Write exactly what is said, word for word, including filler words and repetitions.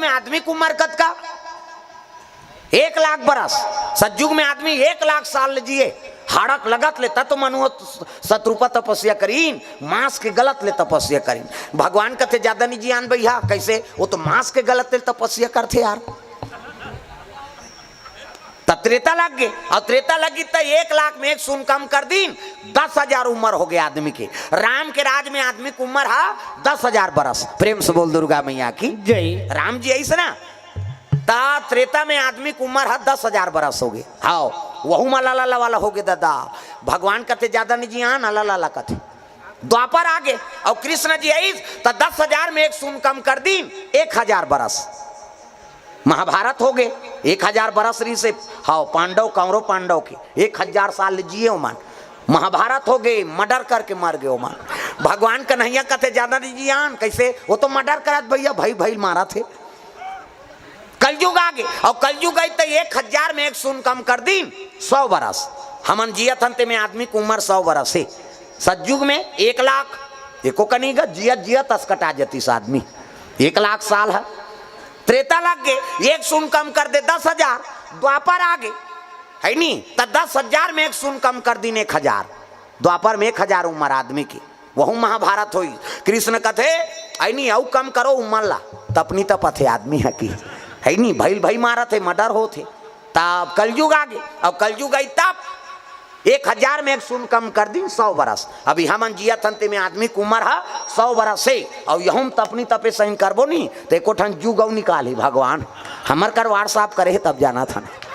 आदमी के उम्र कतका? एक लाख बरस। सतयुग में आदमी एक लाख साल ले जिए। हाड़क लगत ले तत्व मनु शतरूपा तपस्या करीन, मांस के गलत ले तपस्या करीन। भगवान कथे, "ज्यादा नहीं जियान भैया।" कैसे? वो तो मांस के गलत ले तपस्या करथे यार। त त्रेता लग गे, अउ त्रेता लगी त एक लाख में एक शून्य कम कर दीन, दस हजार उम्र हो गया आदमी के। राम के राज में आदमी के उम्र हा दस हजार बरस। प्रेम से बोल दुर्गा मैया की। जय। राम जी ऐसे ना, त त्रेता में आदमी के उम्र हा दस हजार बरस हो गए। हाव, वहू मा लाला वाला हो गए दादा। भगवान कथे, "ज्यादा नहीं जियान," लाला कथे। द्वापर आ गे, अउ कृष्ण जी आइस त दस हजार में एक शून्य कम कर दीन, एक हजार बरस। महाभारत हो गे, एक हजार बरस रहिसे। हाव, पांडव, कौरव पांडव के एक हजार साल जिए ओमन। महाभारत हो गे, मर्डर करके मर गए ओमन। भगवान कन्हैया कथे, "ज्यादा नहीं जियान।" कैसे? वो तो मर्डर करत भैया, भई भई मारत हे। कलयुग आ गे, अउ कलयुग आई त एक हजार में एक शून्य कम कर दीन, सौ बरस। हमन जियत हन ते में आदमी के उम्र सौ बरस हे। सतयुग में एक लाख, एको कनी गा, जियत जियत अस कटा जतिस आदमी। एक लाख साल है। त्रेता लग गे, एक शून्य कम कर दे, दस हजार। द्वापर आ गे, है नी, त दस हजार में एक शून्य कम कर दीन, एक हजार। द्वापर में एक हजार उम्र आदमी की, वहू महाभारत होई। कृष्ण कथे, "ऐनी अउ कम करो उम्र ला, तपनी तपत हे आदमी ह की, है नी, भइल भई मारत हे, मर्डर होत हे।" तब कलयुग आ गे, अब कलयुग आई तब एक हजार में एक शून्य कम कर दीन, सौ बरस। अभी हमन जियत हन ते में आदमी के उम्र ह सौ बरस हे, अउ यहू में तपनी तपे सही करबो नी, त एको ठन जुग अउ निकालही भगवान। हमर करवार साफ करे हे तब जानत हन।